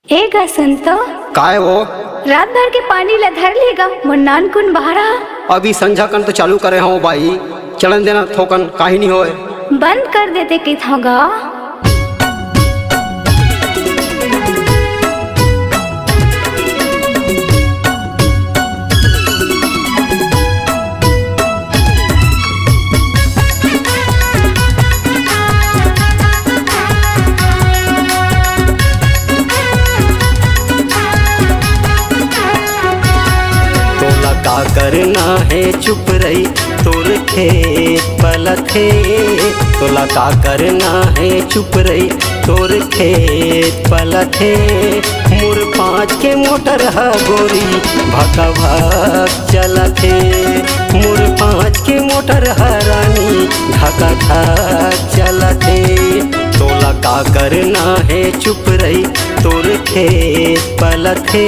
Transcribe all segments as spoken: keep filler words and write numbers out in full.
ए गा, सुन तो। काय वो? रात भर के पानी ला धर ले गा, मोर नानकुन बहारा। अभी संझा कन तो चालू करे हंव बाई, चलन देना थोकन, काही नहीं होय। बंद कर देते किथंव गा। तोला का करना हे चुप रही, तोर खेत पलथे। तोला का करना हे चुप रही, तोर खेत पलथे। मोर पाँच के मोटर ह गोरी भका भक चलथे। मोर पाँच के मोटर ह रानी धका धक चलथे। तोला का करना हे चुप रही, तोर खेत पलथे।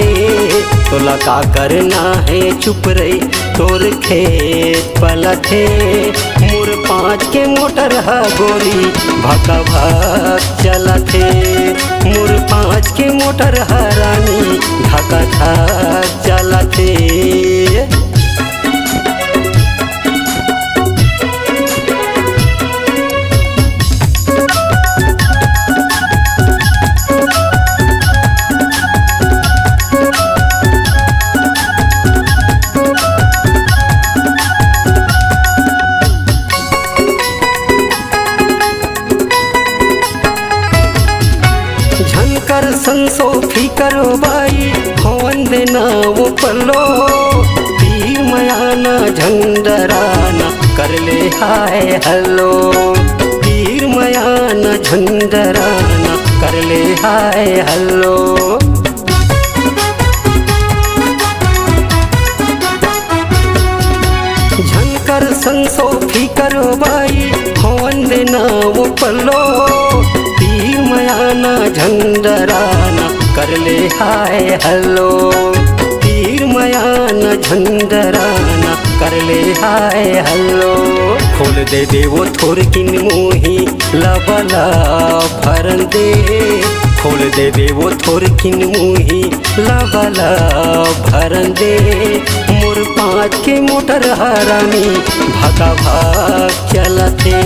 तोला का करना हे चुप रही, तोर खेत पलथे। मोर पाँच के मोटर ह गोरी भका भक चलथे। मोर पाँच के मोटर ह रानी धका धक चलथे। झन कर संसो फिकर बाई, होवन देना वो पल्लो। तीर मयाना झंडराना कर ले हाय हल्लो। तीर मयाना झंडराना कर ले हाय हल्लो। झन कर संसो फिकर बाई, होवन देना वो पल्लो। तीर मयाना झंडराना कर ले हाय हल्लो। तीर मयाना झंडराना कर ले हाय हल्लो। खोल देबे वो थोरकिन मोही लबला भरन दे। खोल देबे वो थोरकिन मोही लबला भरन दे। मोर पाँच के मोटर ह रानी भका भक चलथे।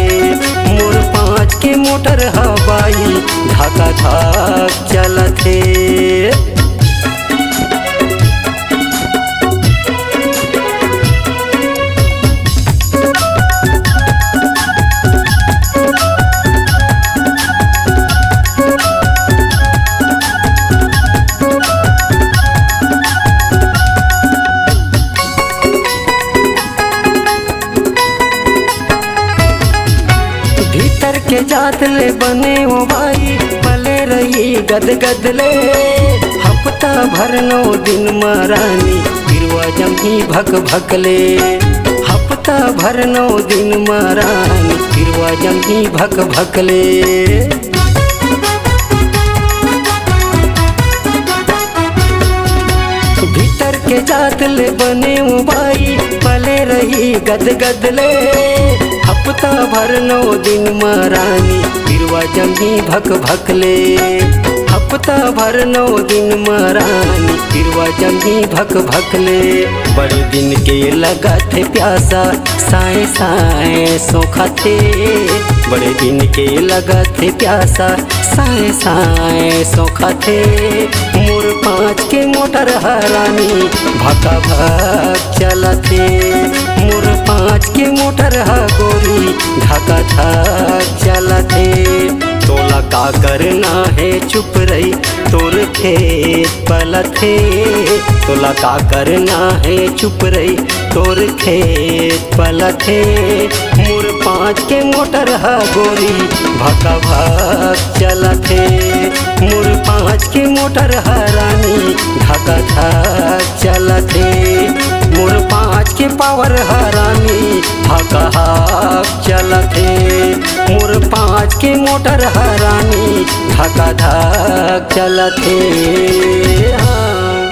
मोर पाँच के मोटर ह बाई धका धक चलथे। भीतर के जात ले बने ओ भाई, पले रही गदगद ले। हफ्ता भर नौ दिन म रानी, बिरवा जमही भक भक ले। हफ्ता भर नौ दिन म रानी, बिरवा जमही भक भक ले। भीतर के जात ले बने ओ भाई, पले रही गदगद ले। हफ्ता भर नौ दिन म रानी, बिरवा जमही भक भक ले। हफ्ता भर नौ दिन म रानी, बिरवा जमही भक भक ले। बड़े दिन के लगत हे प्यासा, साए साए सोखथे। बड़े दिन के लगत हे प्यासा, साए साए सोखथे। मोर पाँच के मोटर ह रानी, भका भक चलथे। मोर पाँच के मोटर ह गोरी, धका धक चलथे। तोला का करना हे चुप रही, तोर खेत पलथे। तोला का करना हे चुप रही, तोर खेत पलथे। मोर पाँच के मोटर ह गोरी, भका भक चलथे। मोर पाँच के मोटर ह रानी, धका धक चलथे। मोर पाँच के पावर ह रानी, हक हक चलथे। मोर पाँच के मोटर ह रानी, धका धक चलथे। हाँ।